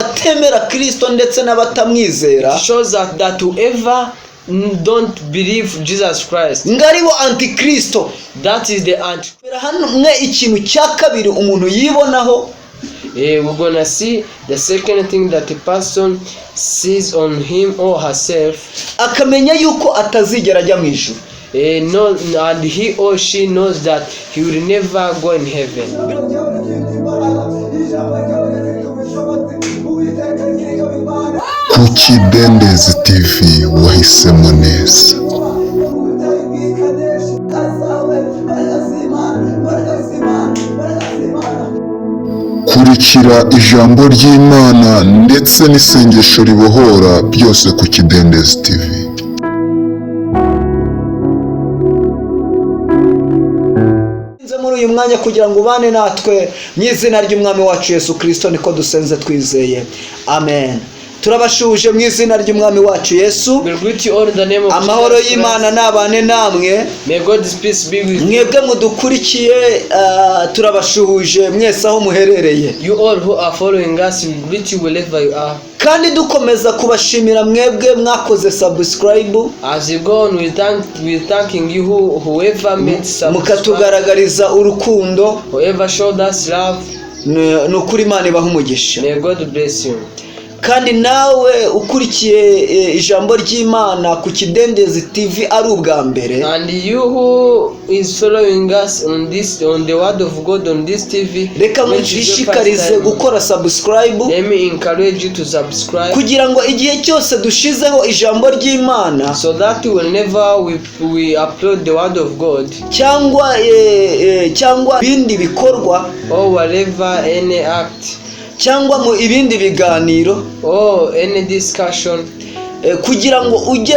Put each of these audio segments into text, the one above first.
Abatemera Kirisito ndetse n'abatamwizera, It shows that whoever don't believe Jesus Christ, ngo aribo antikristo. That is the anti. Hamwe ikintu cya kabiri umuntu yibonaho, We're gonna see the second thing that a person sees on him or herself, akamenya yuko atazigera ajya mu ijuru. No, and he or she knows that he will never go in heaven. Ku Kidendezi TV wahisemo neza. Kurikira ijambo ry'Imana ndetse n'isengesho ribohora, byose ku Kidendezi TV. Nze muri uyu mwanya kugira ngo ubane natwe mu izina ry'Umwami wacu Yesu Kirisito, niko dusenze twizeye, amen. Turabasuhuje mu izina ry'Umwami wacu Yesu. We greet you all in the name of Amahoro Jesus y'Imana Christ. nabane namwe. May God's peace be with you. Mwebwe mudukurikiye, turabasuhuje mwese aho muherereye. You all who are following us, we greet you wherever you are. Kandi dukomeza kubashimira mwebwe mwakoze subscribe, As you go on, we thanking you whoever made subscribe, mukatugaragariza urukundo. Whoever showed us love. Ni ukuri Imana ibaha umugisha. May God bless you. Kandi nawe ukurikiye ijambo ry'Imana ku Kidendezi TV ari ubwa mbere, And you who is following us on the word of God on this TV, reka which is your first ngushishikarize time, gukora subscribe, let me encourage you to subscribe, kugira ngo igihe cyose dushizeho ijambo ry'Imana, so that whenever we upload the word of God, cyangwa ibindi bikorwa, or whatever, any act, cyangwa mu ibindi biganiro, or any discussion, kugira ngo ujye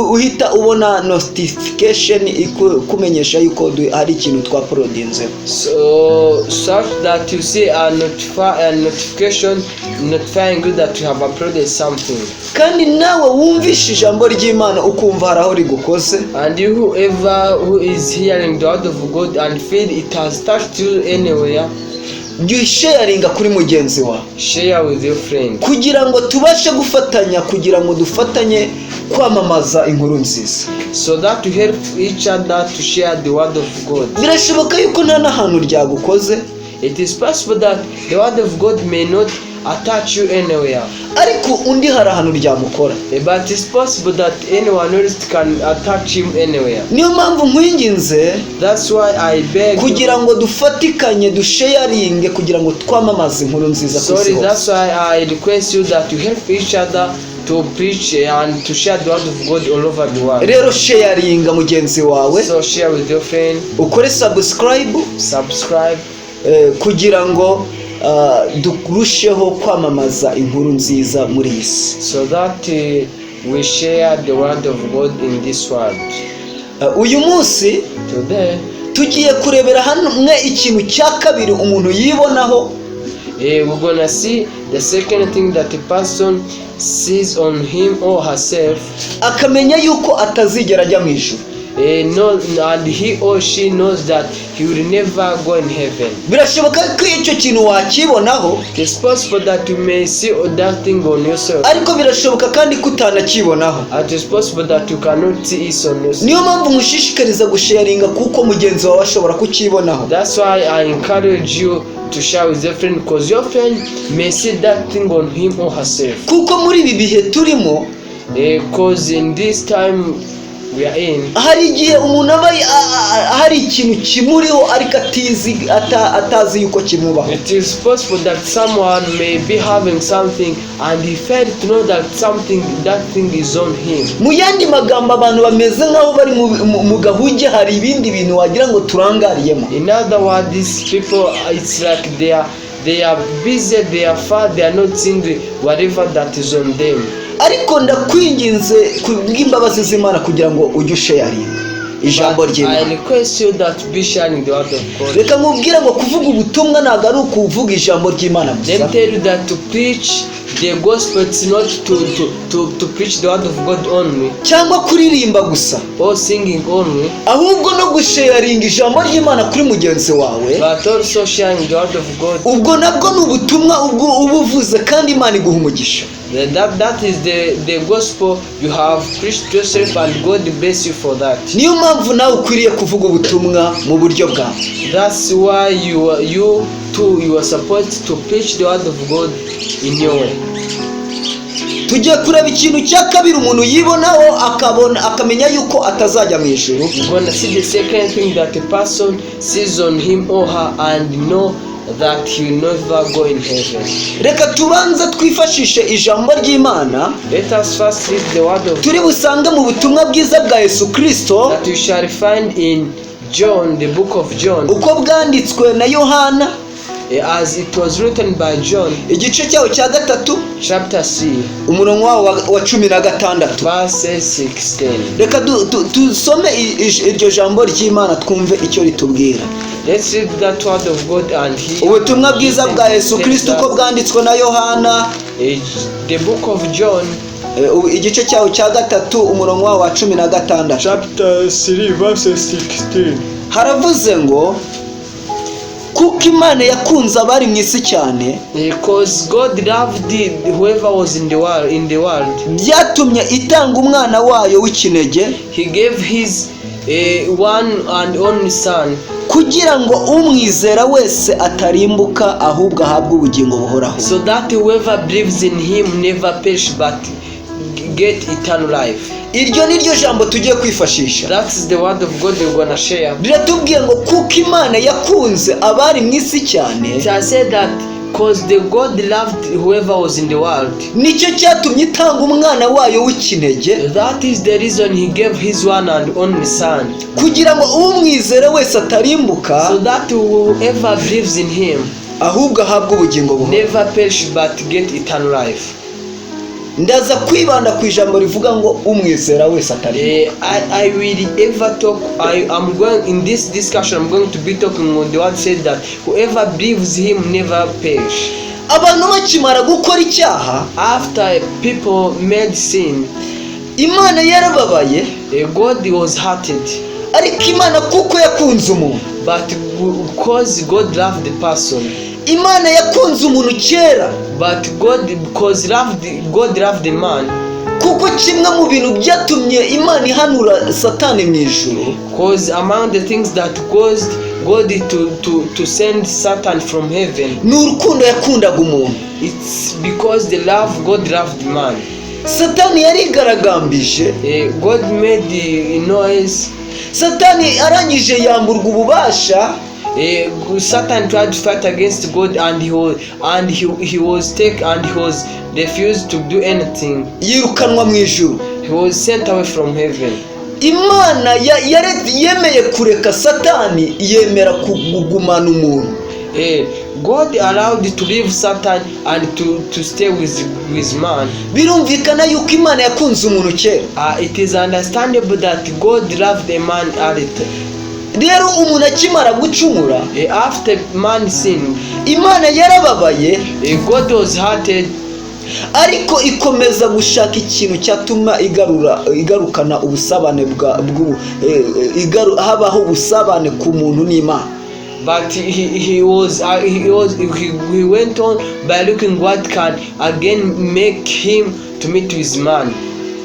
uhita ubona notification ikumenyesha yuko hari ikintu twauploadinzeho. So such that you see a notification notifying you that you have uploaded something. Kandi nawe wumvishe ijambo ry'Imana ukumva hari aho rigukoze, And you, whoever who is hearing the word of God and feel it has touched you anywhere, jya usharinga kuri mugenzi wawe, share with your friend, kugira ngo tubashe gufatanya, kugira ngo dufatanye kwamamaza inkuru nziza. So that we help each other to share the word of God. Birashoboka yuko nta n'ahantu ryagukoze, It is possible that the word of God may not attach you anywhere, ariko undi hari ahantu ryamukora. But it's possible that anyone else can attach him anywhere. Niyo mpamvu nkwinginze That's why I beg you. kugira ngo dufatikanye, dusharinge, kugira ngo twamamaze inkuru nziza ku isi Sorry, hose. that's why I request you that you help each other to preach and to share the word of God all over the world. Rero sharinga mugenzi wawe, So share with your friend, ukore subscribe, subscribe, kugira ngo turusheho kwamamaza inkuru nziza muri iyi si. So that we share the word of God in this world. Uyu munsi Today, tugiye kurebera hamwe ikintu cya kabiri umuntu yibonaho, we're gonna see the second thing that a person sees on him or herself, akamenya yuko atazigera ajya mu ijuru. No, and he or she knows that he will never go in heaven. Birashoboka ko icyo kintu wakibonaho, It is possible that you may see that thing on yourself. Ariko birashoboka kandi ko utanakibonaho. It is possible that you cannot see it on yourself. Niyo mpamvu mushishikariza gusharinga, kuko mugenzi wawe ashobora kukibonaho. That's why I encourage you to share with your friend, because your friend may see that thing on him or herself. Kuko muri ibi bihe turimo, Because in this time we are in, hari igihe umuntu aba hari ikintu kimuriho ariko atazi yuko kimubaho. It is possible that someone may be having something and he failed to know that something that thing is on him. Mu yandi magambo, abantu bameze nk'aho bari mu gahuge, hari ibindi bintu wagira ngo turangariyemo. In other words, these people, it's like they are busy, they are far, they are not seeing whatever that is on them. Ariko ndakwinginze kubw'imbabazi z'Imana kugira ngo ujye usharinga ijambo But I ry'Imana. Request you that be sharing the word of God. Reka nkubwire ngo kuvuga ubutumwa ntabwo ari ukuvuga ijambo ry'Imana Let gusa. me tell you that to preach The gospel is not to preach the word of God only cyangwa kuririmba gusa, or singing only, ahubwo no gusharinga ijambo ry'Imana kuri mugenzi wawe. But also sharing the word of God. Ubwo nabwo ni ubutumwa ubwo uba uvuze kandi Imana iguha umugisha. That is the gospel you have preached to yourself, and God bless you for that. Niyo mpamvu nawe ukwiriye kuvuga ubutumwa mu buryo bwawe. That's why you too, you are supposed to preach the word of God in your way. Tugiye kureba ikintu cya kabiri umuntu yibonaho akabona akamenya yuko atazajya mu ijuru. We're gonna see the second thing that a person sees on him or her and know that he will never go in heaven. Reka tubanze twifashishe ijambo ry'Imana Let us first read the word of turi busange mu butumwa bwiza bwa Yesu Kirisito that we shall find in John, the book of John, uko bwanditswe na Yohana, as it was written by John, igice cyawo cya gatatu, chapter 3, umurongo wawo wa 16. Verse 16. Reka dusome iryo jambo ry'Imana twumve icyo ritubwira. Let's read that word of God and hear. Ubutumwa bwiza bwa Yesu Kirisito uko bwanditswe na Yohana, The book of John, igice cyawo cya gatatu, umurongo wawo wa 16. Chapter 3, verse 16. Haravuze ngo kuko Imana yakunze abari mu isi cyane, Because God loved whoever was in the world, byatumye itanga umwana wayo w'ikinege, He gave His one and only Son, kugira ngo umwizera wese atarimbuka ahubwo ahabwe ubugingo buhoraho. So that whoever believes in Him never perish but get eternal life. Iryo ni ryo jambo tugiye kwifashisha. That's the word of God we're gonna share. Riratubwiye ngo kuko Imana yakunze abari mu isi cyane, It has said that because the God loved whoever was in the world. Nicyo cyatumye itanga umwana wayo w'ikinege, That is the reason He gave His one and only Son, kugira ngo umwizera wese atarimbuka, so that whoever believes in Him ahubwo ahabwe ubugingo buhoraho. Never perish but get eternal life. Ndaza kwibanda ku ijambo rivuga ngo umwizera wese atarimbuka. I will ever talk. I am going in this discussion. I'm going to be talking on the word said that whoever believes Him never perish. Abantu bakimara gukora icyaha, After people made sin, Imana yarababaye, God was hurted, ariko Imana kuko yakunze umuntu, but because God loved the person, Imana yakunze umuntu kera, but God because loved God loved the man, kuko kimwe mu bintu byatumye Imana ihanura Satani mu ijuru, because among the things that caused God to send Satan from heaven, ni urukundo yakundaga umuntu. It's because the love God loved man. Satani yarigaragambije. God made the noise. Satani arangije yamburwa ububasha. Satan tried to fight against God and he was taken and he was refused to do anything. Yirukanwa mu ijuru. He was sent away from heaven. Imana yemeye kureka Satani yemera kugumana umuntu. God allowed to leave Satan and to stay with man. Birumvikana yuko Imana yakunze umuntu kera. It is understandable that God loved a man early. Rero umuntu akimara gucumura, After man sinned, Imana yarababaye, God was hurted, ariko ikomeza gushaka ikintu cyatuma igarura igarukana ubusabane bwa habaho ubusabane ku muntu n'Imana. But he went on by looking what can again make him to meet with man.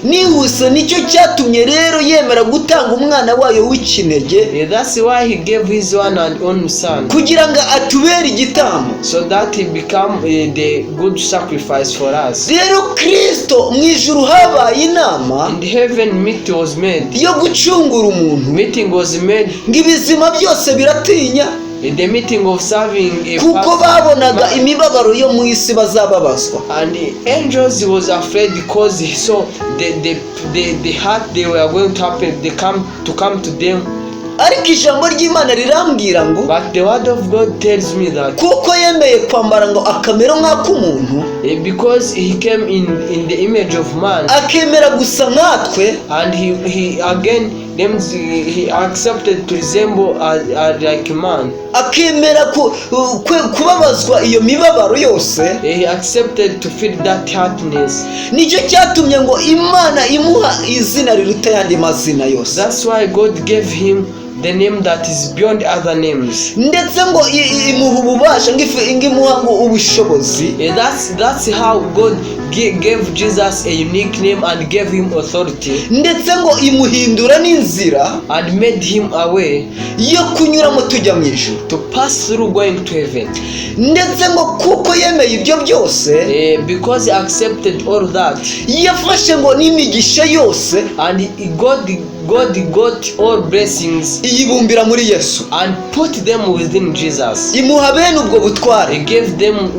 Nihuse nicyo cyatumye rero yemera gutanga umwana wayo w'ikinege, Yeah, that's why he gave his one and only son, kugira ngo atubere igitambo. So that he become the good sacrifice for us. Rero Kirisito mu ijuru habaye inama In heaven, meeting was made. Yo gucungura umuntu. Meeting was made. Ngo ibizima byose biratinya, In the meeting of serving a kuko person, babonaga imibabaro yo mu isi bazababazwa. And the angels was afraid because he saw the hurt they were going to happen, they come to them. Ariko ijambo ry'Imana rirambwira ngo But the word of God tells me that kuko yemeye kwambara ngo akamero nk'ak'umuntu, because he came in the image of man, akemera gusa nkatwe, and he again Names he accepted to resemble as like a man. Akemera kubabazwa iyo mibabaro yose. He accepted to feel that hardness. Nicyo cyatumye ngo Imana imuha izina riruta ayandi mazina yose. That's why God gave him the name that is beyond other names. Ndetse ngo imuha ububasha, ngo imuha ngo ubushobozi. Yeah, that's how God gave Jesus a unique name and gave him authority Ndetse ngo imuhindura n'inzira and made him a way yo kunyuramo tujya mu ijuru. To pass through going to heaven. Ndetse ngo kuko yemeye ibyo byose, Because he accepted all that, yafashe ngo n'imigisha yose, and God got all blessings iyibumbira muri Yesu, and put them within Jesus. Imuha bene ubwo butware. He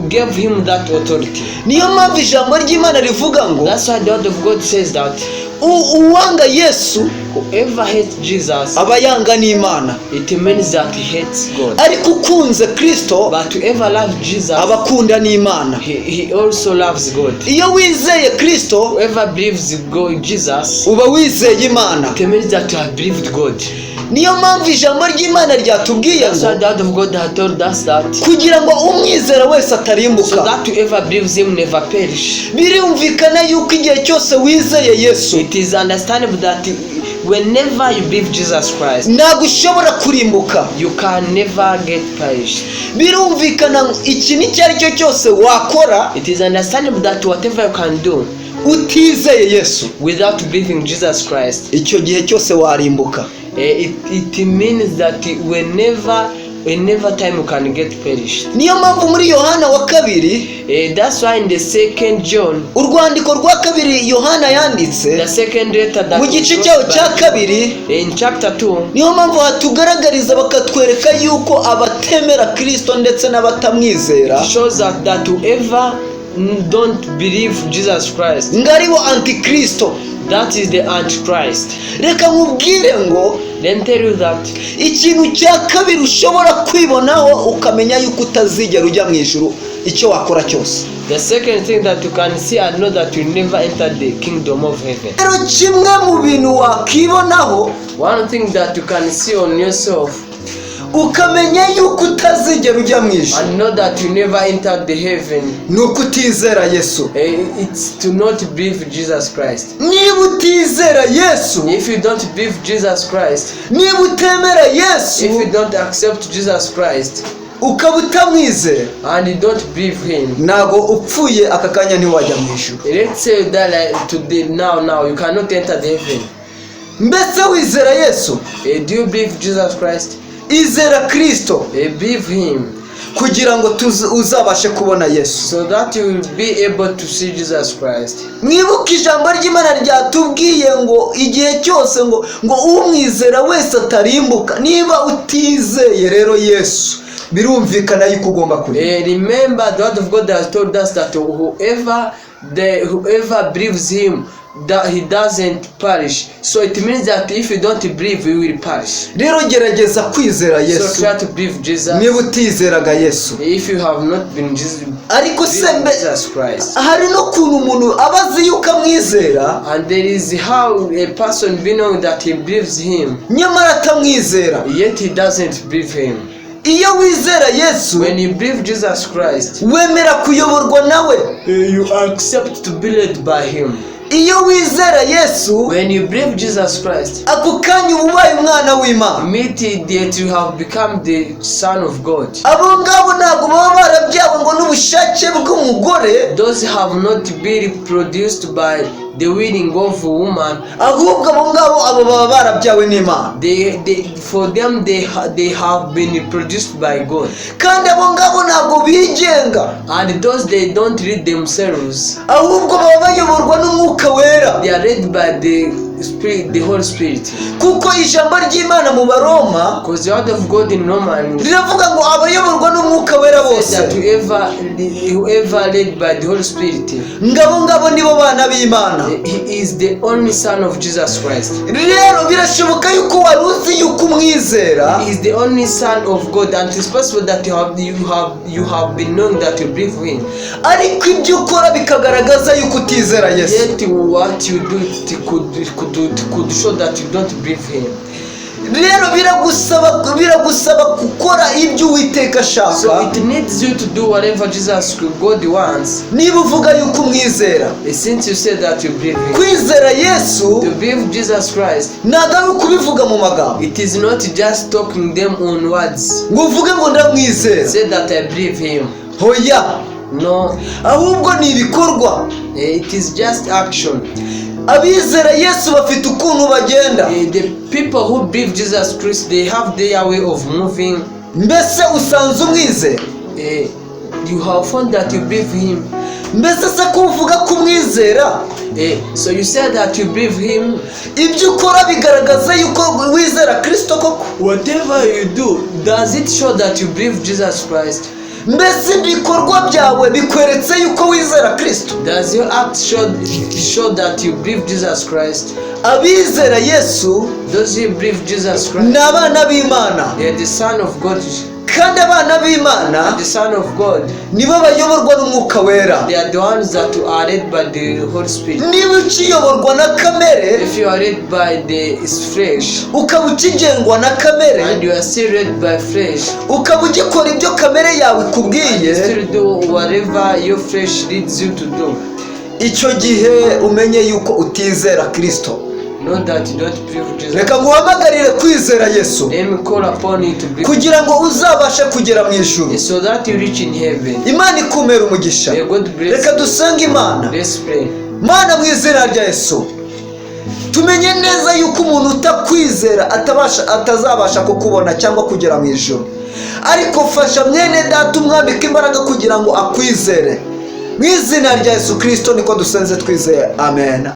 gave him that authority. Niyo mpamvu ijambo ry'Imana rivuga ngo That's why the word of God says that uwanga Yesu whoever hates Jesus, aba yanga n'Imana, it means that he hates God. Ariko ukunze Kristo But whoever loves Jesus, aba akunda n'Imana. he also loves God. Iyo wizeye Kristo, Whoever believes God, Jesus, uba wizeye Imana. It means that you have believed God. Niyo mpamvu ijambo ry'Imana ryatubwiye That's why ngo the word of God has told us that kugira ngo umwizera wese atarimbuka. So that whoever believes him never perish. Birumvikana yuko igihe cyose wizeye Yesu, It is understandable that whenever you believe Jesus Christ, ntabwo ushobora kurimbuka. You can never get perished. Birumvikana ikintu icyo ari cyo cyose wakora It is understandable that whatever you can do utizeye Yesu, without believing Jesus Christ, icyo gihe cyose warimbuka. it means that whenever time you can get perished. Niyo mpamvu muri Yohana wa kabiri, That's why in the second John, urwandiko rwa kabiri Yohana yanditse, the second letter that mu gice was cyawo wrote cya kabiri, in chapter 2, niyo mpamvu hatugaragariza bakatwereka yuko abatemera Kirisito ndetse n'abatamwizera shows us that whoever don't believe Jesus Christ, ngo aribo antikristo. That is the Antichrist. Reka nkubwire ngo Let me tell you that ikintu cya kabiri ushobora kwibonaho ukamenya yuko utazigera ujya mu ijuru icyo wakora cyose, the second thing that you can see and know that you never enter the kingdom of heaven. Rero kimwe mu bintu wakibonaho One thing that you can see on yourself ukamenya yuko utazigera ujya mu ijuru and know that you never enter the heaven, ni uko utizera Yesu. It's to not believe Jesus Christ. Niba utizera Yesu, If you don't believe Jesus Christ, niba utemera Yesu, if you don't accept Jesus Christ ukaba utamwizera, and you don't believe him, ntabwo upfuye aka kanya ntiwajya mu ijuru. Let's say that like today, now, you cannot enter the heaven. Mbese wizera Yesu? Do you believe Jesus Christ? Izera Kirisito Believe him kugira ngo uzabashe kubona Yesu. So that you will be able to see Jesus Christ. Mwibuke ijambo ry'Imana ryatubwiye ngo igihe cyose ngo umwizera wese atarimbuka. Niba utizeye rero Yesu, birumvikana yuko ugomba kurimbuka. Remember the word of God has told us that whoever believes him, that he doesn't perish. So it means that if you don't believe, you will perish. Rero gerageza kwizera So Yesu try to believe Jesus. niba utizeraga Yesu. If you have not been Jesus, Ariko se believe mbe Jesus Christ. Hari n'ukuntu umuntu aba azi yuko amwizera, And there is how a person be knowing that he believes him, nyamara atamwizera. Yet he doesn't believe him. Iyo wizera Yesu, When you believe Jesus Christ, wemera kuyoborwa nawe. You accept to be led by him. Iyo wizera Yesu, When you believe Jesus Christ, ako kanya uba ubaye umwana w'Imana. Immediately that you have become the Son of God. Abo ngabo ntabwo baba barabyawe ngo n'ubushake bw'umugore, Those have not been produced by the willing of a woman. Ahubwo abo ngabo abo baba barabyawe n'Imana. They for them they have been produced by God. Kandi abo ngabo ntabwo bigenga, And those, they don't lead themselves. Ahubwo baba bayoborwa n'Umwuka Wera. They are led by the Spirit, the Holy Spirit. Kuko ijambo ry'Imana mu Baroma Because the word of God in Romans riravuga ngo abayoborwa n'Umwuka Wera bose, says that whoever led by the Holy Spirit, ngabo ngabo nibo bana b'Imana. He is the only Son of Jesus Christ. Rero birashoboka yuko wari uzi yuko umwizera, He is the only Son of God, and it's possible that you have been known that you believe him, ariko ibyo ukora bikaba bikagaragaza yuko utizera Yesu. Yet what you do, it could show that you don't believe him. Rero biragusaba gukora ibyo Uwiteka ashaka. So it needs you to do whatever Jesus God wants. Niba uvuga yuko umwizera, Since you say that you believe him. kwizera Yesu To believe Jesus Christ, ntabwo ari ukubivuga mu magambo, it is not just talking them on words. ngo uvuge ngo ndamwizera. Say that I believe him. Hoya. No, ahubwo ni ibikorwa. It is just action. Abizera Yesu bafite ukuntu bagenda. The people who believe Jesus Christ, they have their way of moving. Mbese usanze umwizera? You have found that you believe him. Mbese se ko uvuga ko umwizera, So you said that you believe him. Ibyo ukora bigaragaza yuko wizera Kirisito koko? Whatever you do, does it show that you believe Jesus Christ? Mbese ibikorwa byawe bikweretse yuko wizera Kirisito? Does your act show that you believe Jesus Christ? Abizera Yesu Those who believe Jesus Christ, ni abana b'Imana, they are the Son of God. Kandi abana b'Imana The Son of God. Nibo bayoborwa n'Umwuka Wera. They are the ones that are led by the Holy Spirit. Niba ukiyoborwa na kamere, If you are led by the flesh, ukaba ukigengwa na kamere, and you are still led by flesh, ukaba ugikora ibyo kamere yawe and ikubwiye, you still do whatever your flesh leads you to do, icyo gihe umenye yuko utizera Kirisito. Know that you don't believe Jesus. Reka nguhamagarire kwizera Yesu Let me call upon you to believe kugira ngo uzabashe kugera mu ijuru. So that you reach in heaven. Imana ikumpera umugisha. May God bless Reka you. dusenge Imana. Let's pray. Mana, mu izina rya Yesu, tumenye neza yuko umuntu utakwizera atabasha atazabasha kukubona cyangwa kugera mu ijuru, ariko fasha mwene data umwambike imbaraga kugira ngo akwizere. Mu izina rya Yesu Kirisito niko dusenze twizeye, amen.